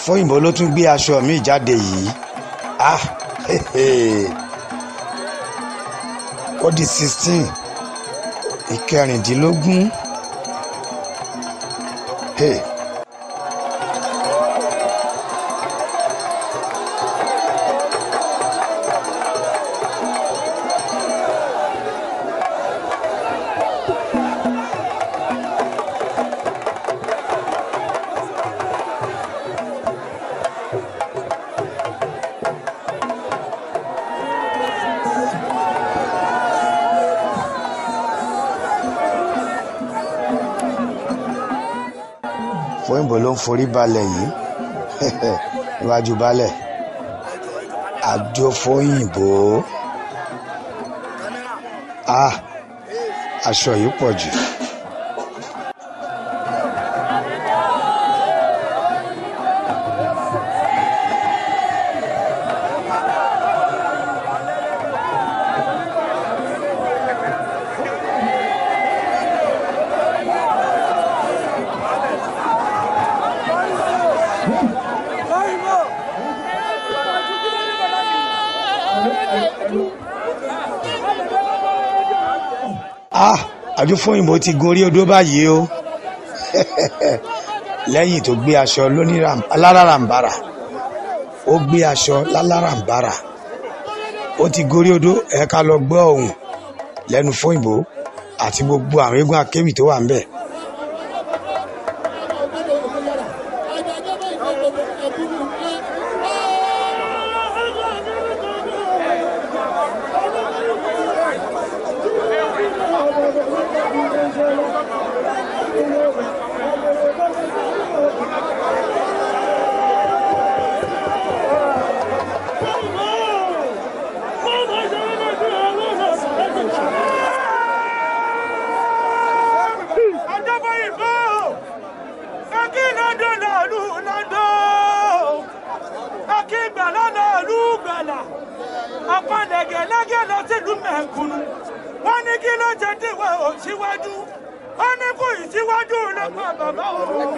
Fóyìnbó ló tún gbé aṣọ mi jáde yìí. Ah, ó di 16, ìkẹrìndínlógún. Hey. Fóyìnbó ló ń forí balẹ̀ yìí níwájú balẹ̀ àjò Fóyìnbó. Ah, aṣọ yìí pọ̀ jù. Ah, àjò Fóyìnbó ti gorí odó báyìí o. Lẹ́yìn tó gbé aṣọ aláràǹbarà, ó gbé aṣọ láláràǹbarà, ó ti gorí odó. Ẹ ká lọ gbọ́ ohùn lẹ́nu Fóyìnbó àti gbogbo àwọn eégún akéwì tó wà ńbẹ̀. Wọ́n ní kí ló ṣe tí wọ́n ò síwájú, wọ́n ní kò ì síwájú lọ́pàá bàbá òun.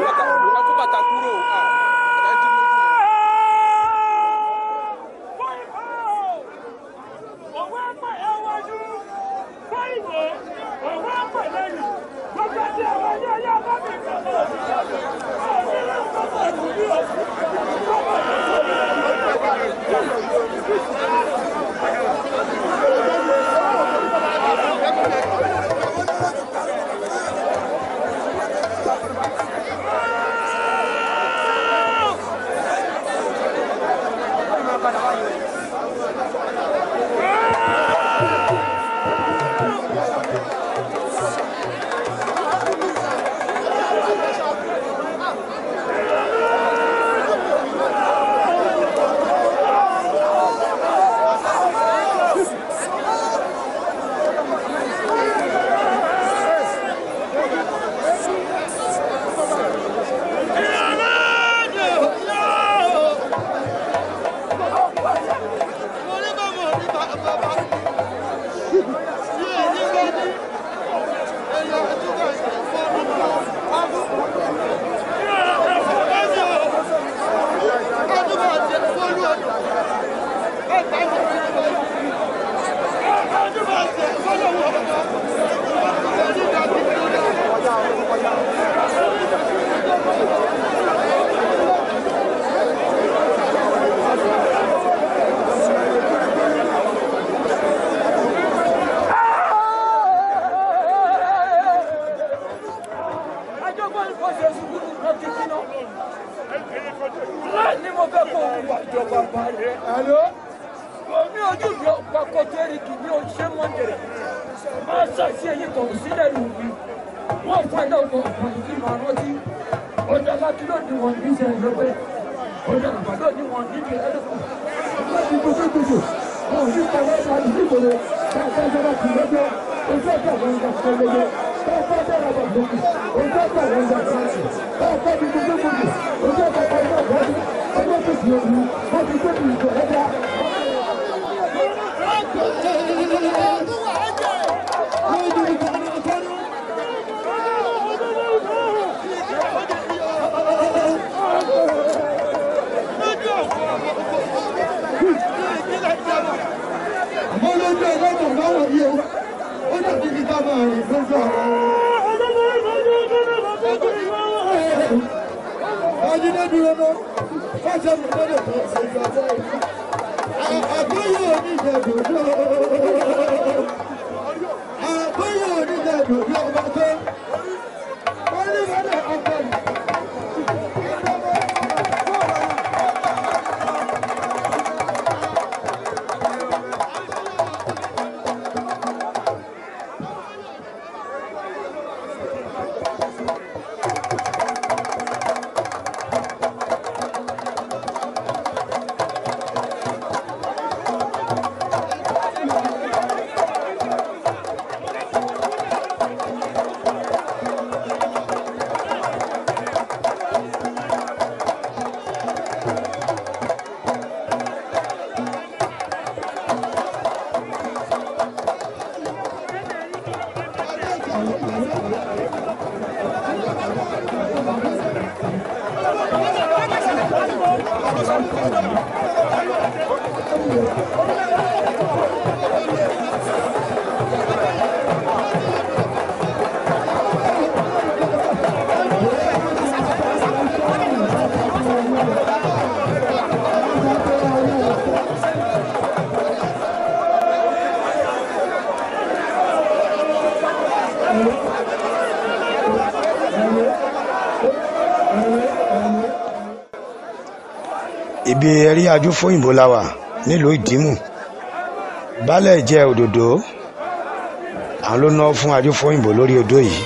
Ibi ẹ̀rí ajú fóyìnbó la wà nílùú Ìdìmú. Baálẹ̀ jẹ́ òdòdó, àwọn ló ná fún ajú fóyìnbó lórí odó yìí.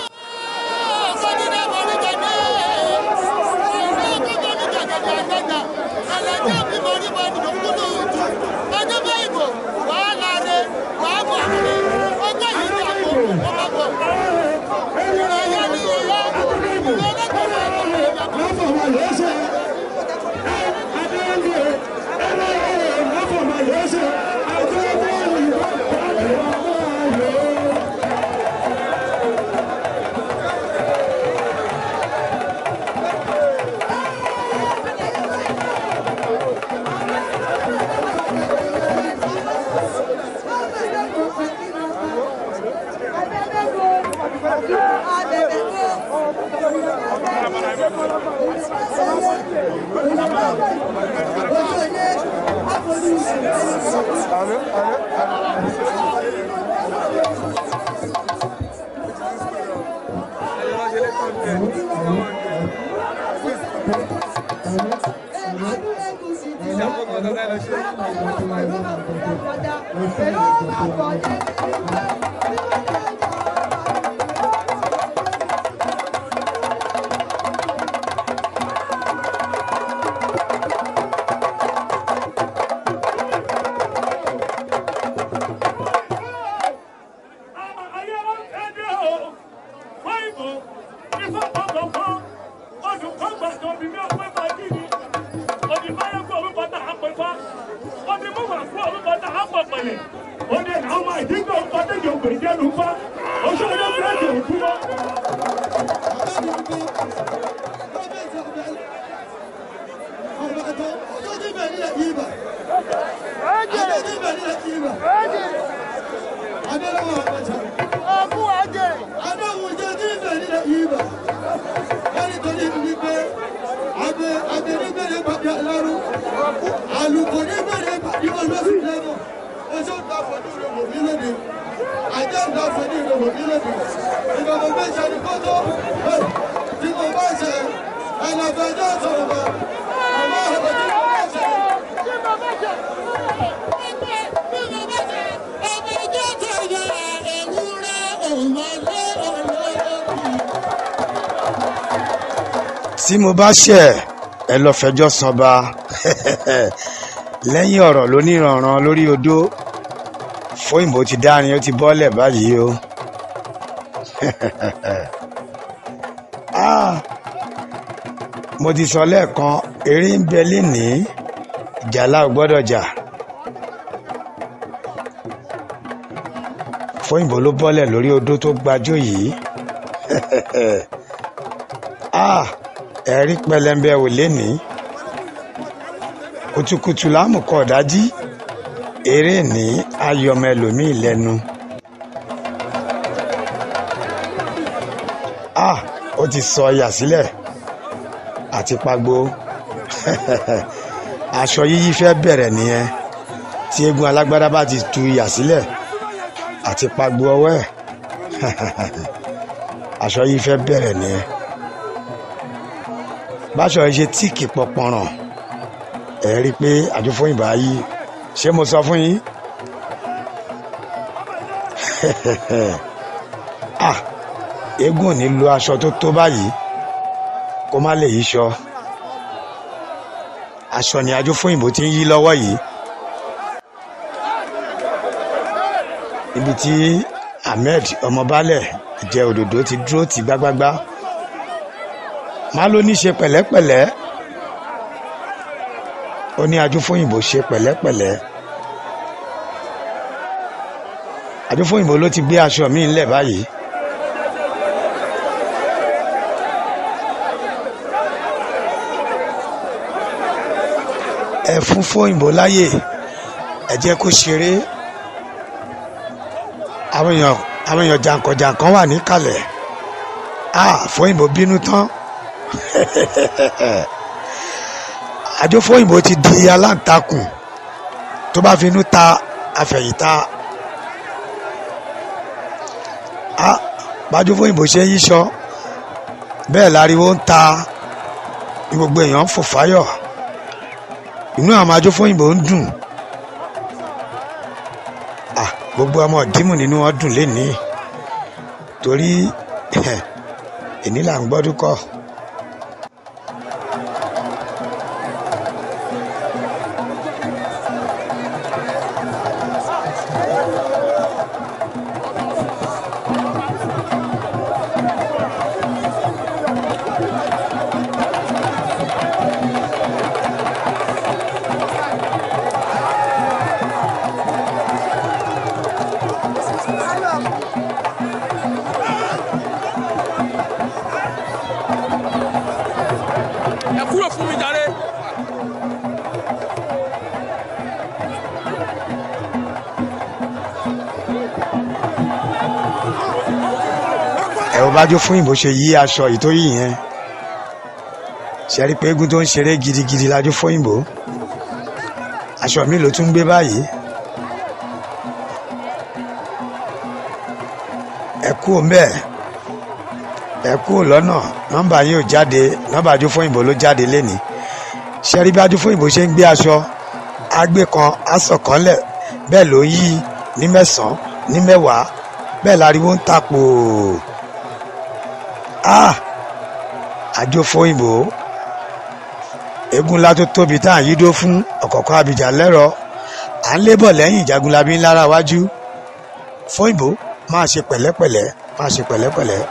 Tí mo bá ṣẹ̀ ẹ lọ fẹjọ́ sanba. Lẹ́yìn ọ̀rọ̀ lóníranran lórí odó, Fóyìnbó ti dárin, ó ti bọ́lẹ̀ báyìí o. Mo ti sọ lẹ́ẹ̀kan, eré ń bẹ lénìí, ìjàlá ò gbọ́dọ̀ jà. Fóyìnbó ló bọ́lẹ̀ lórí odó tó gbajó yìí. Ẹ̀rí pẹlẹmbẹ ò lénìí, kùtùkùtù lámùkọ ọ̀dájí, eré ní ayọmọ ẹlòmíì lẹ́nu. Ó ti sọ ọyà sílẹ̀, Àti pagbo aṣọ yíyí fẹ́ bẹ̀rẹ̀ nìyẹn. Tí eégún alágbádá bá ti tu ìyà sílẹ̀ àti pagbo ọwọ́ ẹ̀, aṣọ yìí fẹ́ bẹ̀rẹ̀ nìyẹn. Báṣọ yìí ṣe tíìkì pọpọràn, ẹ rí i pé Àjọfóyìnbó ayé. Ṣé mo sọ fún yín? Ah, eégún ò ní lo aṣọ tó tó báyìí kó má lè yíṣọ. Aṣọ ni Àjọfóyìnbó ti ń yí lọ́wọ́ yìí. Ibi tí Ahmed Ọmọbálẹ̀ jẹ òdòdó ti dúró tì gbágbágbá. Má ló ní ṣe pẹ̀lẹ́pẹ̀lẹ́. Ó ní Àjọfóyìnbó ṣe pẹ̀lẹ́pẹ̀lẹ́. Àjọfóyìnbó ló ti gbé aṣọ mi ńlẹ̀ báyìí. Ẹ fún Fóyìnbó láyè, ẹ jẹ́ kó ṣeré. Àwọn èèyàn jàǹkànjàǹkàn wà níkàlẹ̀. Ah, Fóyìnbó bínú tán. Àjọfóyìnbó ti di aláǹtakùn tó bá finú ta àfẹ̀yìntà. Ah, bájọfóyìnbó ṣe ń yíṣọ bẹ́ẹ̀ láriwo ń ta, ní gbogbo èèyàn ń fò fáyọ̀. Inú àwọn Àjọfóyìnbó ń dùn. Ah, gbogbo ọmọ ìdímù nínú wọn dùn lénìí, torí èní là ń gbọ́dún kọ́. Ẹ kúrò fún mi jàre. Ẹ wo bájọfóyìnbó ṣe yí aṣọ yìí tó yí yẹn. Ṣe rí pé eégún tó ń ṣeré gidigidi l'Àjọfóyìnbó. Aṣọ mi ló tún gbé báyìí. Ẹ kú òǹbẹ, ẹ kú lọ́nà, nọ́mbà yín ò jáde. Nọ́mbà Àjọfóyìnbó ló jáde lénìí. Ṣe rí bí Àjọfóyìnbó ṣe ń gbé aṣọ agbé kan aṣọ kan lẹ̀, bẹ́ẹ̀ ló yí ní mẹ́sàn-án ní mẹ́wàá, bẹ́ẹ̀ láriwo ń tapò. Ah, Àjọfóyìnbó eégún ńlá tó tóbi tá à ń yídó fún ọ̀kọ̀ọ̀kan Abìjà lẹ́rọ. À ń lébọ̀ lẹ́yìn Jagunlabi ńlá ra wájú. Fóyìnbó máa ṣe pẹ̀lẹ́pẹ̀lẹ́, máa ṣe pẹ̀lẹ́pẹ̀lẹ́.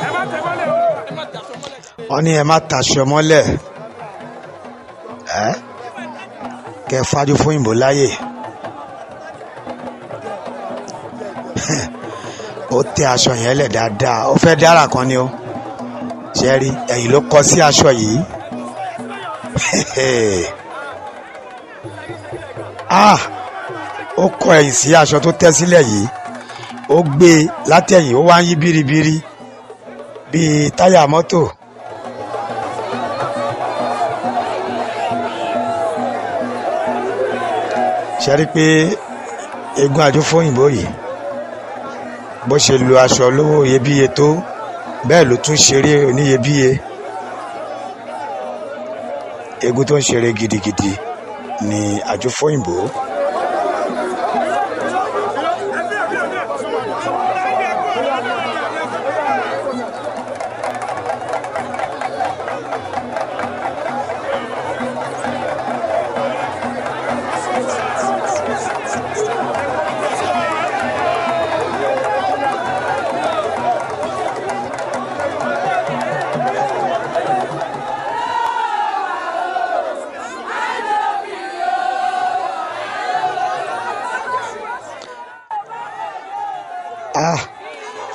Ẹ má tẹ mọ́lẹ̀ o. Ẹ má tẹ aṣọ mọ́lẹ̀. Wọ́n ní ẹ má taṣọ mọ́lẹ̀, ẹ kẹ f'Àjọfóyìnbó láyè. Ó tẹ aṣọ yẹn lẹ̀ dáadáa, ó fẹ́ dára kan ni ó ṣe rí. Ẹ̀yìn ló kọ sí aṣọ yìí. Ah, ó kọ ẹ̀yìn sí aṣọ tó tẹ́ sílẹ̀ yìí. Ó gbé e látẹ̀yìn, ó wá ń yí bíribíri bíi táyà mọ́tò. Ṣe rí pé eégún Àjọfóyìnbó yìí bó ṣe lo aṣọ olówó iyebíye tó, bẹ́ẹ̀ ló tún ṣeré oníyebíye. Eégún tó ń ṣeré gidigidi ni Àjọfóyìnbó.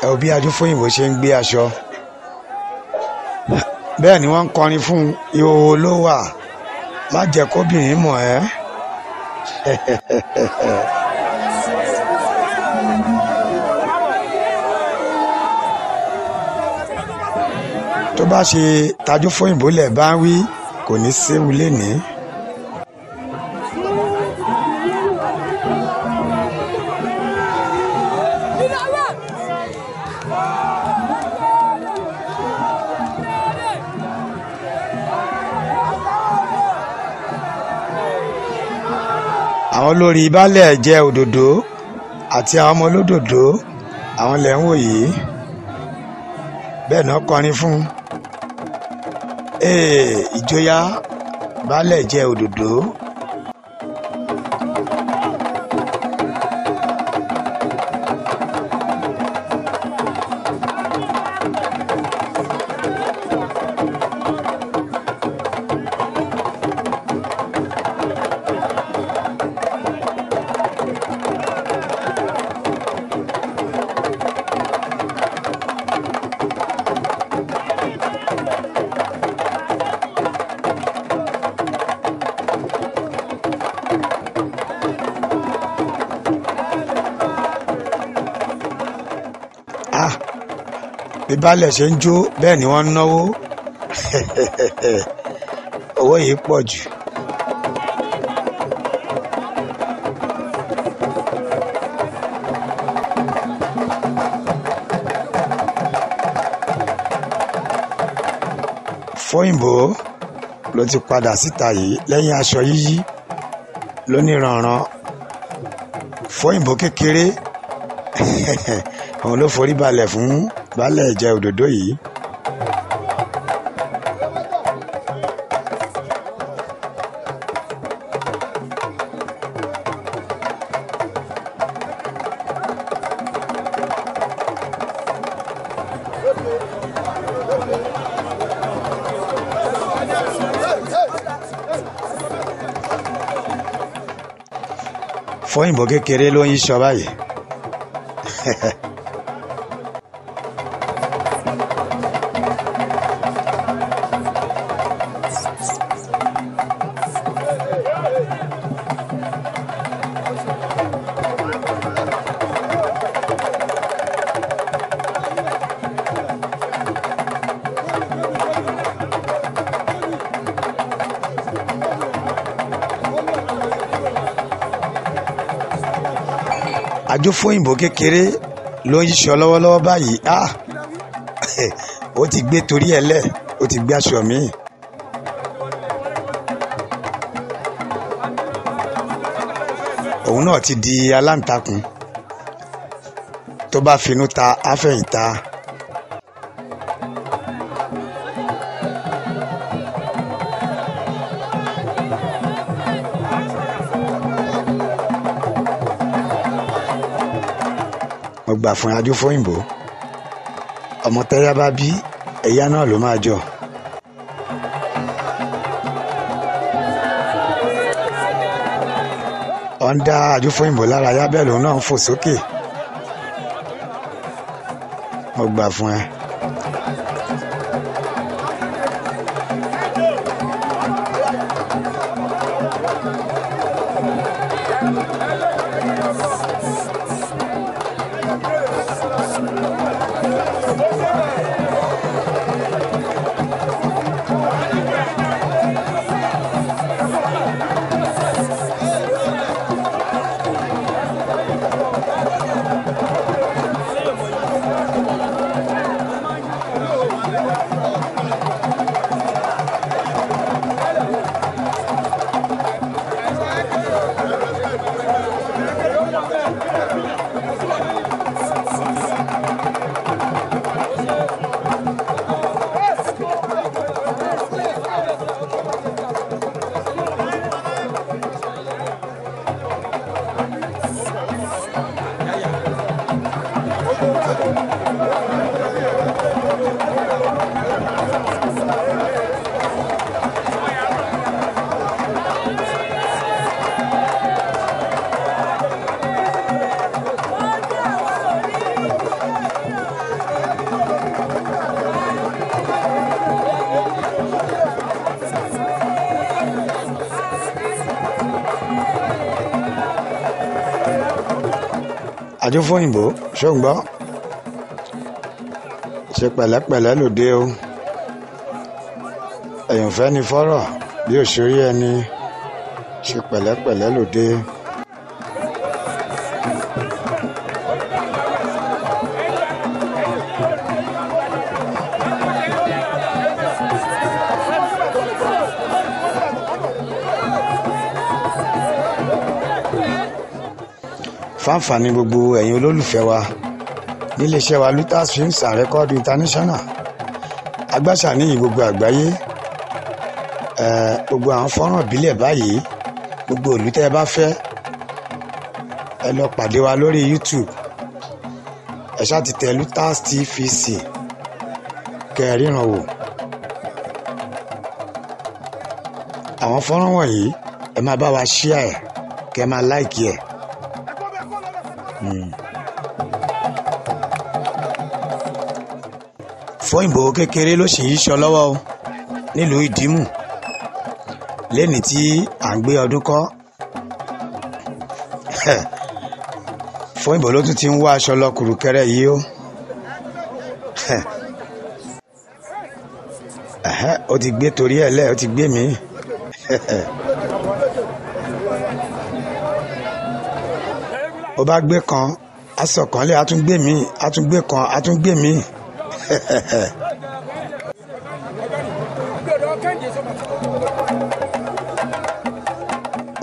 Ẹ ò bí Ajófóyìnbó ṣe ń gbé aṣọ, bẹ́ẹ̀ ni wọ́n ń kọrin fún ìhòòhò ló wà, má jẹ́ kóbìnrin mọ̀ ẹ́. Tó bá ṣe Tajófóyìnbó lẹ̀ bá ń wí, kò ní séwu lénìí. Àwọn olórí baálẹ̀ jẹ́ òdòdó àti àwọn ọmọ olódòdó, àwọn lẹ̀ ń wò yìí, bẹ́ẹ̀ náà kọrin fún ìjọyà baálẹ̀ jẹ́ òdòdó. Bí baálẹ̀ ṣe ń jó bẹ́ẹ̀ ni wọ́n ń náwó. Owó yìí pọ̀ jù. Fóyìnbó ló ti padà síta yìí lẹ́yìn aṣọ yíyí lóníranran. Fóyìnbó kékeré òun ló forí balẹ̀ fún baálẹ̀ jẹ́ òdòdó yìí. Fóyìnbó kékeré ló ń yíṣọ báyìí. Ajófóyìnbó kékeré ló ń yíṣọ lọ́wọ́lọ́wọ́ báyìí. Ó ti gbé torí ẹ lẹ̀, ó ti gbé aṣọ míì. Òun náà ti di aláǹtakùn, tó bá finú ta áfẹ̀yìntà. Mo gbà fún Ajófóyìnbó, ọmọ tẹ́yà bá bí ẹ̀yà náà ló máa jọ. Ó ń dá Ajófóyìnbó lára yá, bẹ́ẹ̀ lòun náà ń fò sókè. Mo gbà fún ẹ. Ajófóyìnbó ṣó ń gbọ́, ṣe pẹ̀lẹ́pẹ̀lẹ́ lòde o. Èèyàn fẹ́ ni fọ́rọ̀ bí òṣèré ẹni, ṣe pẹ̀lẹ́pẹ̀lẹ́ lòde. Fáǹfààní gbogbo ẹ̀yin olólùfẹ́ wa níléeṣẹ́ wa Lutas Films and Record International, agbáṣà níyì gbogbo àgbáyé. Gbogbo àwọn fọ́nrán ìbílẹ̀ báyìí, gbogbo ìlú tẹ́ ẹ bá fẹ́, ẹ lọ pàdé wa lórí YouTube. Ẹ ṣáà ti tẹ Lutas TVC kẹ́ ẹ ríran wò. Àwọn fọ́nrán wọ̀nyí ẹ máa bá wa share ẹ̀, kẹ́ ẹ máa like ẹ̀. Fóyìnbó kékeré ló sì ń yíṣọ lọ́wọ́ o nílùú Ìdímù lẹ́ni tí à ń gbé ọdún kọ́. Fóyìnbó ló tún ti ń wá aṣọ lọ kùrùkẹrẹ yìí o. Ó ti gbé torí ẹ̀ lẹ́, ó ti gbé mi. Ó bá gbé kan, aṣọ kan lé, a tún gbé mi, a tún gbé kan, a tún gbé mi.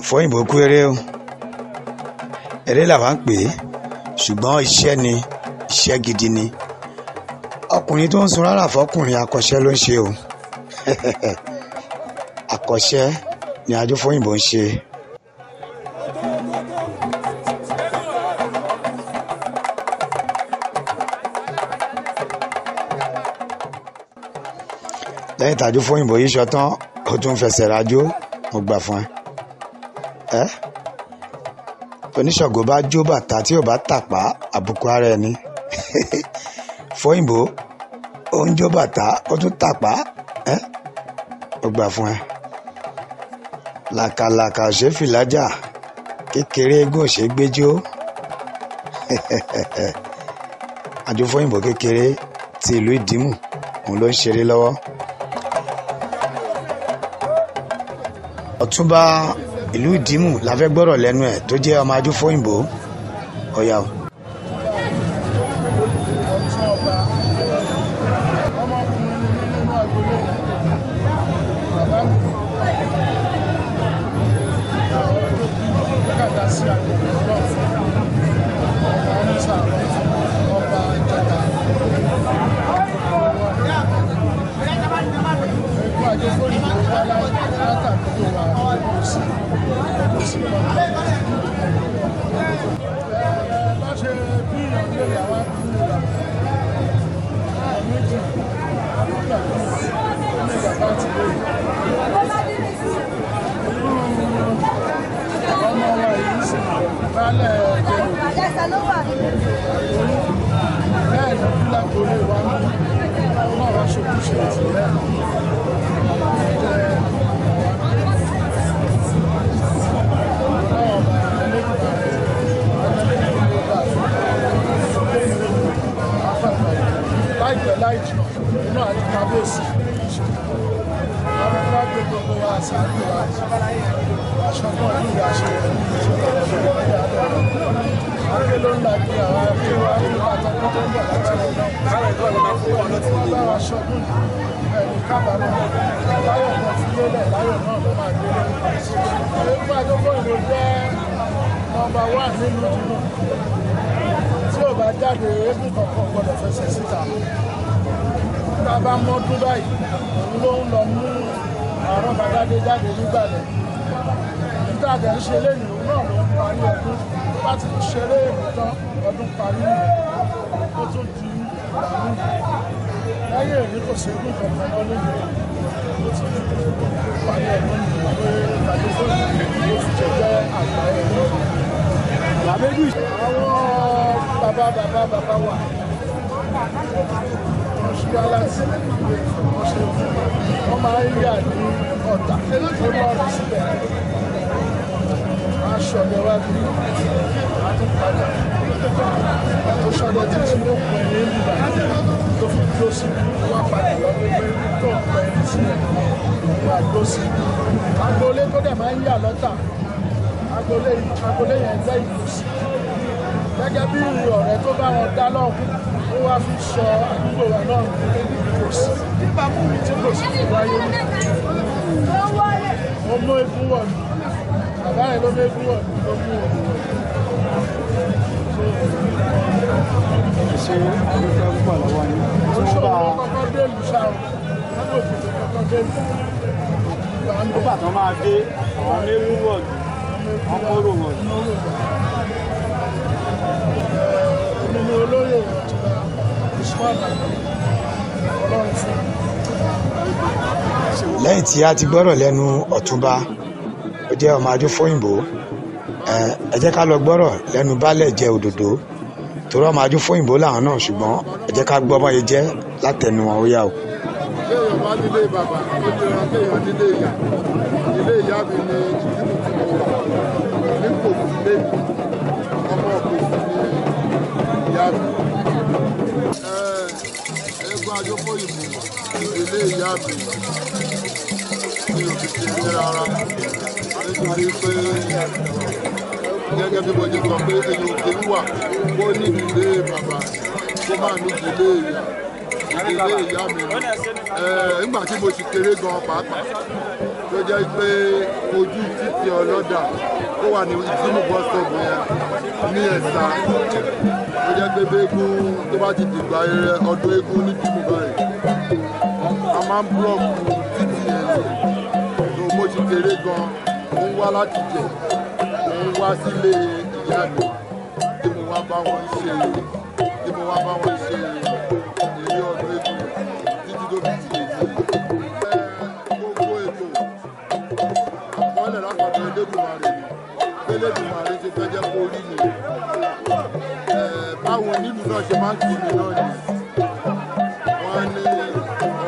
Fóyìnbó kú eré o, eré làwa ń pè é, ṣùgbọ́n iṣẹ́ ni, iṣẹ́ gidi ni. Ọkùnrin tó ń sun rárá fọkùnrin, akọ́ṣẹ́ ló ń ṣe o. Akọ́ṣẹ́ ni Ajófóyìnbó ń ṣe. Lẹ́yìn tàjú Fóyìnbó yìí ṣọtán, ó tún fẹsẹ̀ rajó. Mo gbà fún ẹ. Oníṣàngó bá jó bàtà tí ò bá tàpá, àbùkù ara ẹni. Fóyìnbó ó ń jó bàtà, ó tún tàpá. Mo gbà fún ẹ. Làkàlàkà ò ṣe fìlájà, kékeré eégún ò ṣe gbẹjọ. Ajófóyìnbó kékeré ti ìlú Ìdímù òun ló ń ṣeré lọ́wọ́. Ọ̀túnba ìlú Ìdímù la fẹ́ gbọ́rọ̀ lẹ́nu ẹ̀ tó jẹ́ ọmọ Ajófóyìnbó. Ọ̀yà o. Tí ò bá jáde, eégún kankan gbọ́dọ̀ fẹsẹ̀ síta. Tá a bá mọ́dún báyìí, òun ló ń lọ mú àárọ̀ bàdáde jáde nígbàlẹ̀. Níta dẹ̀ ń ṣe lẹ́yìn, òun náà ló ń parí ọdún. Tó bá ti ṣeré èmi tán, ọdún parí nìyẹn. Ó tún di ìgbà míì. Lẹ́yìn èyí kò sí eégún kankan mọ́ nínú. Ó ti parí ọdún nìyẹn pé Ajófóyìnbó ló fi jẹ jẹ́ àgbà ẹ̀rọ. Àwọn bàbá bàbá bàbá wa wọ́n ṣe wá láti wọ́n ṣe wọ́n máa ń yà ní ọ̀tà tó lọ́rùn síbẹ̀. Aṣọ ni wá bí a tún padà. Tó ṣọdẹ títí ó pẹ́ ní ìlú tó fi dúró sí wá padà lọ́dún pé tó ń pẹ́ ní sílẹ̀ wá dúró sí. Agboolé tó dẹ̀ máa ń yà lọ́tà, agboolé yẹn jẹ́ ìkòsí. Gẹ́gẹ́ bí ọ̀rẹ́ tó bá wọn dá lọ́hùn, ó wá fi sọ àdúgbò wa náà ní ìkòsí. Tí kò sì fi wáyé. Ó mú eégún wọ̀lú. Bàbá yẹn ló mú eégún wọ̀lú ló mú òun wọ̀lú. Ṣe àdúgbò púpọ̀ lọ́wọ́ yín. Ó ṣòro kọ́kọ́ dé ìlú ṣá o. Lọ́dọ̀ òkè tó kọ́kọ́ dé ìlú. Nígbà tó máa dé, àwọn mẹ́rù wọ̀lú, wọ́n kóró wọ̀lú. Èmi ni olóyè Ọ̀túnba Usman Ọlọ́run fún. Lẹ́yìn tí a ti gbọ́rọ̀ lẹ́nu Ọ̀túnba, ó jẹ́ ọmọ Ajófóyìnbó. Ẹ jẹ́ ká lọ gbọ́rọ̀ lẹ́nu Baálẹ̀ jẹ́ Òdòdó, torí ọmọ Ajófóyìnbó làwọn náà, ṣùgbọ́n ẹ jẹ́ ká gbọ́ bọ́n jẹ́ látẹnu wọn, ó yá o. Kéèyàn bá nílé bàbá, ó ti ràn kéèyàn nílé ìyá. Ilé ìyá mi ni ìdílù tí mo wà ní kòkù lẹ́yìn ọmọ kòkù ní ìyá mi. Eégún Ajófóyìnbó ilé ìyá mi mi ò fi ṣeré rárá, nítorí pé gẹ́gẹ́ bí mo ṣe sọ pé èyí ò kí ń wà kó ní ìdílé bàbá kó má ní ìdílé ìyá. Ìdílé ìyá mi ni nígbà tí mo sì kéré gan pàápàá, tó jẹ́ pé ojú títì ọlọ́dà tó wà ní ìdímù bus stop yẹn ní Ẹ̀sà, tó jẹ́ pé bẹ́ẹ̀gùn tó bá ti dìgbà ọdún eégún ní ìdímù báyìí, a máa ń búlọ̀kù títì yẹn ni. Tó mo sì kéré gan, mo ń wá láti jẹ, mo ń wá sílé ìyá mi tí mo wá bá wọn ṣe tí mo wá bá wọn ṣe eré ọdún eégún títí tó fi ti èyí. Gbogbo ètò àkọọ́lẹ̀ látọ̀dọ̀ Elédùmarè ni Elédùmarè ṣe fẹ́ jẹ́ kó rí ni. Báwo nílùú náà ṣe máa ń kí mi náà ni wọ́n ní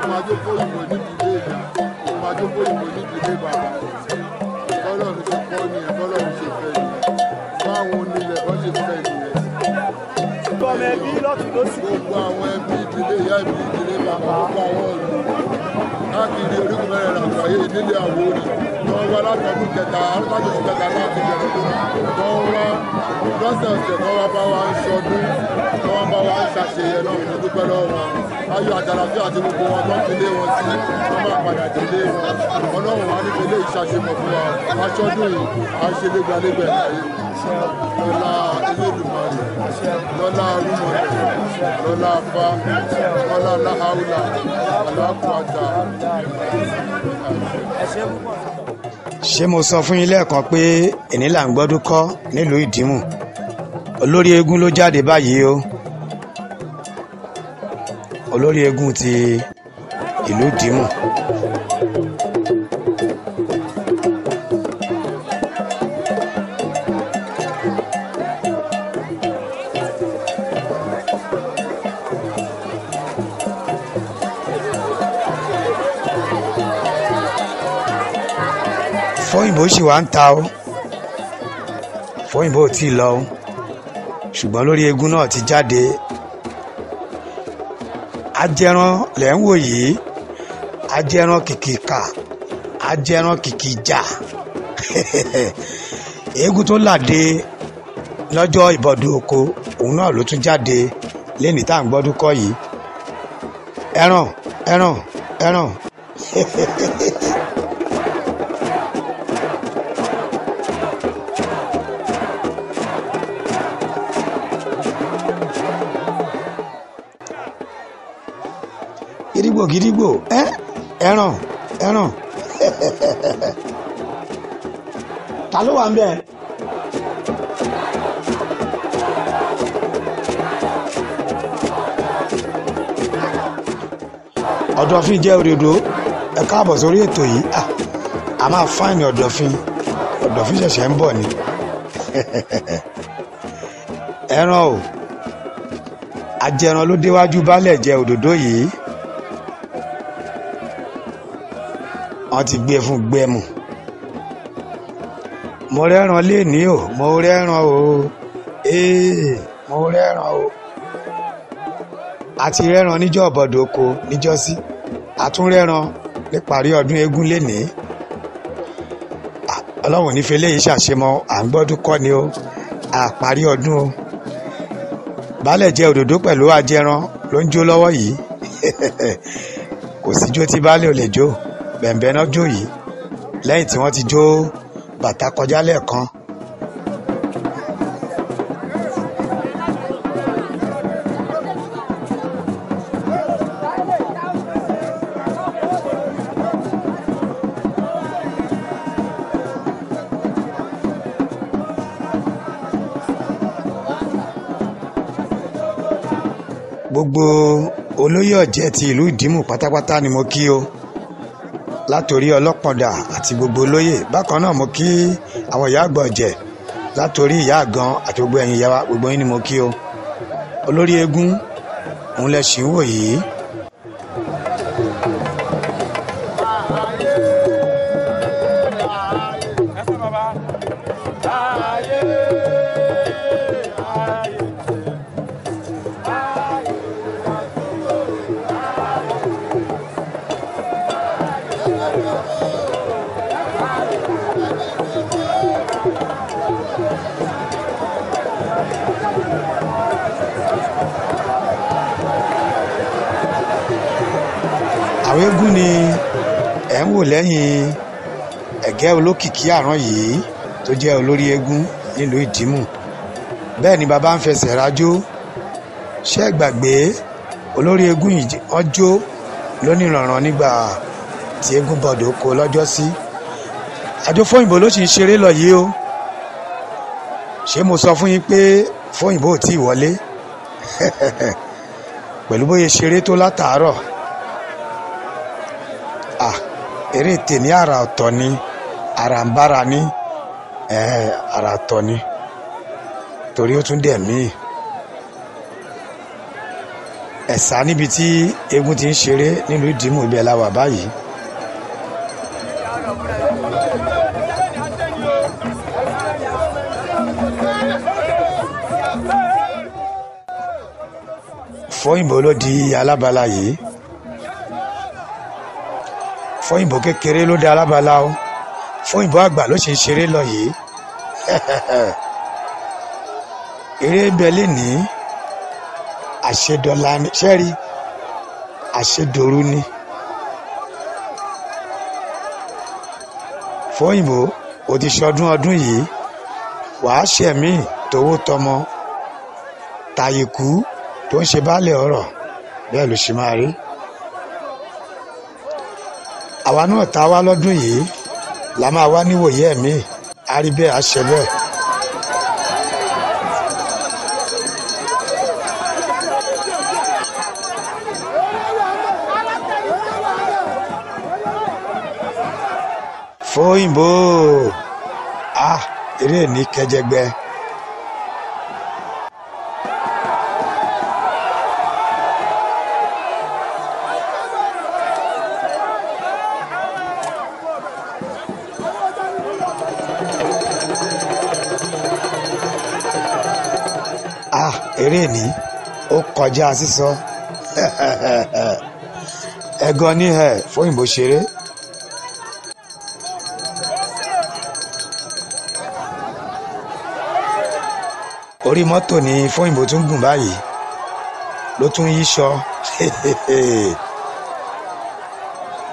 ọmọ Ajófóyìnbó nídìílé ìyá, ọmọ Ajófóyìnbó nídìílé bàbá. Bọ́lọ́run ṣe kọ́ nìyẹn, bọ́lọ́run ṣe fẹ́ nìyẹn, báwọn onílẹ̀ bọ́ ṣe fẹ́ nìyẹn. Gbogbo ọmọ ẹbí lọ́tùn lósì. Gbogbo àwọn ẹbí ìdílé ìyá, ìbí ìdílé bàbá, gbogbo àwọn ìlú káàkiri orígun mẹ́rin àgbáyé nílé Àwórì tó ń wá látọdún kẹta látọdún kẹta láti bẹ̀rẹ̀ tó ń wá lọ́sẹ̀ọ̀sẹ̀ tó wá bá wa ń ṣọdún tó wá bá wa ń ṣàṣeyẹ náà. Mo dúpẹ́ lọ́wọ́ wọn, ayọ̀ àtàlàfíà àti gbogbo wọn tó ń fi lé wọn sí, wọ́n máa padà délé wọn. Ọlọ́run wa ní ilé ìṣàṣemọ̀ fún wa aṣọ́dún yìí à ń ṣe légbàlégbà láyé lọ́lá Elédùmarè, lọ́lá arúmọlẹ̀, lọ́lá afá, lọ́lá láhàúlà alákùátà. Ṣé mo sọ fún yín lẹ́ẹ̀kan pé èní là ń gbọ́dún kọ́ nílùú Ìdìmú? Olórí eégún ló jáde báyìí o, olórí eégún ti ìlú Ìdìmú. Fóyìnbó sì wá ń ta o, Fóyìnbó ò tí ì lọ o, ṣùgbọ́n lórí eégún náà ti jáde. Ajẹran lẹ̀ ń wò yìí, ajẹran kìkì kà, ajẹran kìkì jà. Eégún tó làdé lọ́jọ́ ìbọ̀dún oko, òun náà ló tún jáde lẹ́ni tá à ń gbọ́dún kọ́ yìí. Ẹran ẹran ẹran. Gidigbo gidigbo, ẹ ẹran ẹran. Ta ló wà ń bẹ̀? Ọ̀dọ̀fin jẹ́ òdòdó, ẹ káàbọ̀ sórí ètò yìí. A máa fáìní ọ̀dọ̀fin, ọ̀dọ̀fin ṣẹ̀ṣẹ̀ ń bọ̀ ni. Ẹran o, ajẹran ló déwájú Baálẹ̀ jẹ́ òdòdó yìí. Wọ́n ti gbé fún gbẹmù. Mo rẹ́ran léèní o, mo rẹ́ran o, ee Mo rẹ́ràn o. Àti rẹ́ràn níjọ́ ọ̀bọ̀dọ̀ oko níjọ́sí, àtúnrẹ́ràn níparí ọdún eégún lénìí. Ọlọ́run ní fẹlẹ́ yìí ṣàṣemọ, à ń gbọ́dún kọ́ ni o, àparí ọdún o. Baálẹ̀ jẹ òdòdó pẹ̀lú ajẹran ló ń jó lọ́wọ́ yìí. Kò síjó tí baálẹ̀ ò lè jó, bẹ̀m̀bẹ̀ náà jó yìí lẹ́yìn tí wọ́n ti jó bàtà kọjá lẹ́ẹ̀kan. Gbogbo olóyè ọ̀jẹ̀ ti ìlú Ìdìmú pátápátá ni mo kí o, látòrí ọlọ́pọ̀dà àti gbogbo olóyè. Bákan náà mo kí àwọn ìyá àgbà ọ̀jẹ̀ látòrí ìyá àgan àti gbogbo ẹ̀yin ìyá wa, gbogbo yín ni mo kí o. Olórí eégún òun lẹ ṣì ń wò yìí. Àwọn eégún ni ẹ̀ ń wò lẹ́yìn ẹ̀gẹ́ olókìkí àrán yìí tó jẹ́ olórí eégún nílùú Ìdìmú. Bẹ́ẹ̀ ni bàbá ń fẹsẹ̀ rajó. Ṣé ẹ gbàgbé olórí eégún yìí wọ́n jó lónìrànràn nígbà tí eégún bọ̀dọ̀ oko lọ́jọ́sí. Àjọ Fóyìnbó ló sì ń ṣeré lọ yìí o. Ṣé mo sọ fún yín pé Fóyìnbó ò tí ì wọlé? Pẹ̀lú bóyá ṣeré tó látàárọ̀. Eré tèmi àrà ọ̀tọ̀ ni, àrà ń bára ní, àrà ọ̀tọ̀ ni, torí ó tún dẹ̀ mí. Ẹ̀sà níbi tí eégún ti ń ṣeré nílùú Ìdìmú, ibẹ̀ la wà báyìí. Fóyìnbó ló di alábala yìí. Fóyìnbó kékeré ló dé alábala o. Fóyìnbó àgbà ló ṣe ń ṣeré lọ yìí. Eré bẹ lénìí, àṣedọ́là ni, ṣẹ́rí àṣedòru ni. Fóyìnbó o ti ṣọdún ọdún yìí, wàá ṣẹ̀mí tówó tọmọ tàyíkú tó ń ṣe baálẹ̀ ọ̀rọ̀, bẹ́ẹ̀ ló ṣe máa rí. Àwa náà tá a wá lọ́dún yìí la máa wá níwòye ẹ̀mí, a rí bẹ́ẹ̀, a ṣe bẹ́ẹ̀. Fóyìnbó eré ní kẹjẹgbẹ. Eré ní ó kọjá sísọ. Ẹ̀gàn ní ẹ̀ Fóyìnbó ṣeré. Orí mọ́tò ni Fóyìnbó tún gùn báyìí, ló tún yíṣọ.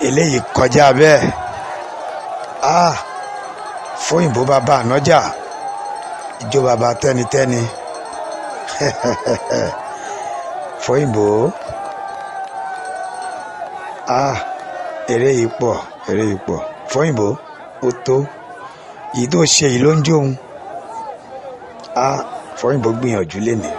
Eléyìí kọjá bẹ́ẹ̀. Fóyìnbó bàbá ànájà, ìjó bàbá tẹ́nitẹ́ni. Fóyìnbó eré yìí pọ̀, eré yìí pọ̀. Fóyìnbó ó tó èyí tó ṣe yìí ló ń jóun. Fóyìnbó gbìyànjú lénìí.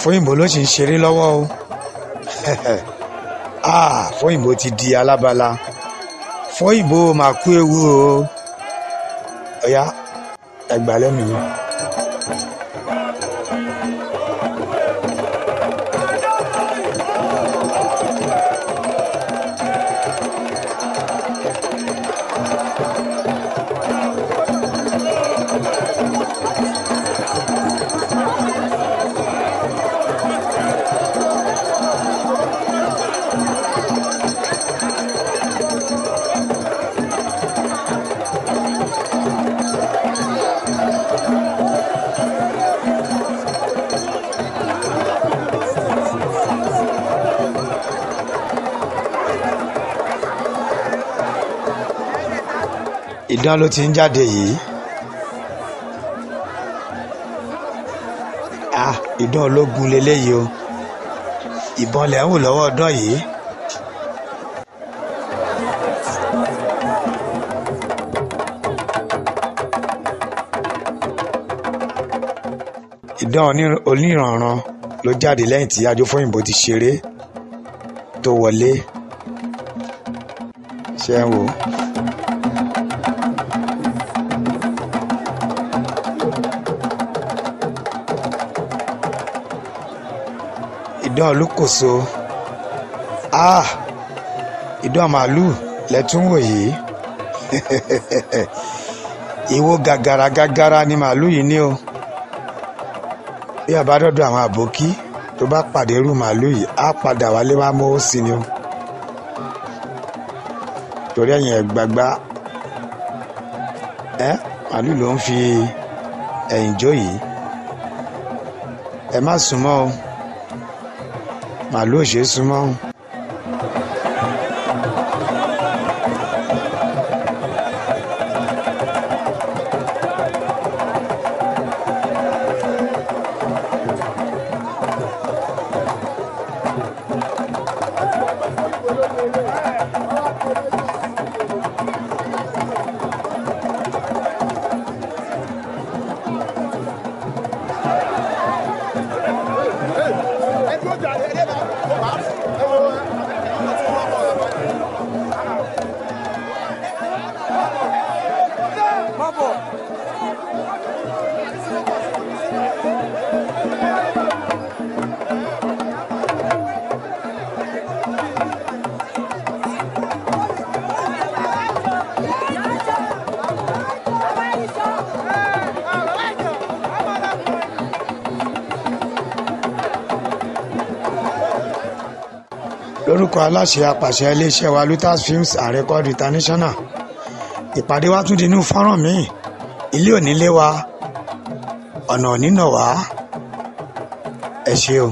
Fóyìnbó ló sì ń ṣeré lọ́wọ́ o. Ah, Fóyìnbó ti di alábala. Fóyìnbó mà kú ewu o. Ọ̀yá ẹgbàá lẹ́nu mi. Idán ló ti ń jáde yìí. Ah, idán ológun leléyìí o. Ìbọn lẹ̀ ń wò lọ́wọ́ ọdán yìí. Idán oníranran ló jáde lẹ́yìn tí Ajófóyìnbó ti ṣeré tó wọlé. Ṣé ń wò ó? Idán olúkòso. Ah, idán màálù lẹ́tún wò yìí. Ìwo gàgàrà gàgàrà ni màálù yìí ní o. Bí a bá dọ́dọ̀ àwọn àbókí tó bá pàdé irú màálù yìí, á padà wálé wá mówó sí ni o. Torí ẹ̀yìn ẹ̀ gbagba. Ẹ́, màálù ló ń fi ẹ̀yìn jó yìí. Ẹ má súnmọ́ o. Màálù ò ṣe é súnmọ́ o. Lórúkọ aláṣẹ apàṣẹ iléeṣẹ́ wa Lutas Films and Record International, ìpàdé wa tún di inú fọ́nrán míì. Ilé ò ní lé wa, ọ̀nà ò ní nà wá. Ẹ ṣé o.